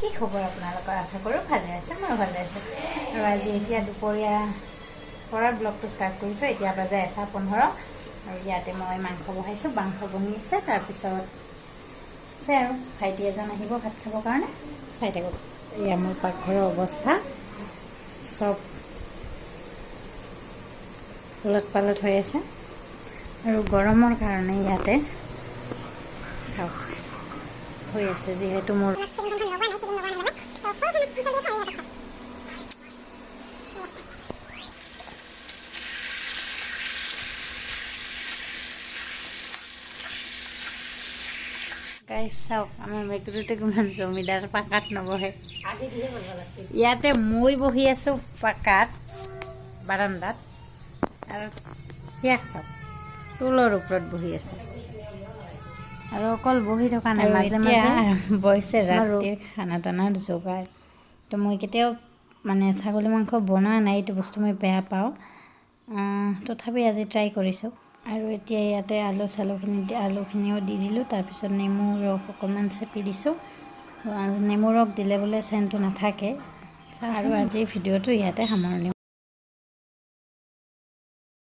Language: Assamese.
কি খবৰ আপোনালোকৰ? আশা কৰোঁ ভালে আছে, মই ভালে আছোঁ। আৰু আজি এতিয়া দুপৰীয়া পৰা ব্লগটো ষ্টাৰ্ট কৰিছোঁ। এতিয়া বাজে 1:15 আৰু ইয়াতে মই মাংস বহাইছোঁ, মাংস বনি আছে। তাৰপিছত আছে আৰু ভাইটি এজন আহিব ভাত খাবৰ কাৰণে, চাই থাকক। এয়া মোৰ পাকঘৰৰ অৱস্থা, চব ওলট পালট হৈ আছে আৰু গৰমৰ কাৰণে ইয়াতে চাওক হৈ আছে, যিহেতু মোৰ গাইছ, চাওক, আমাৰ মেকুৰীটো কিমান জমিদাৰ, পাকাত নবহে। ইয়াতে মই বহি আছোঁ পাকাত বাৰান্দাত আৰু ইয়াক চাওক, টুলৰ ওপৰত বহি আছে। আৰু অকল বহি থকা নাই, মাজে মাজে আৰম্ভ হৈছে ৰাতিৰ খানা টানাৰ যোগাৰ। তো মই কেতিয়াও মানে ছাগলী মাংস বনোৱা নাই, এইটো বস্তু মই বেয়া পাওঁ, তথাপি আজি ট্ৰাই কৰিছোঁ। আৰু এতিয়া ইয়াতে আলু চালুখিনি, আলুখিনিও দি দিলোঁ। তাৰপিছত নেমু ৰস অকণমান চেপি দিছোঁ। নেমু ৰস দিলে বোলে চেনটো নাথাকে। আৰু আজি ভিডিঅ'টো ইয়াতে সামৰণি।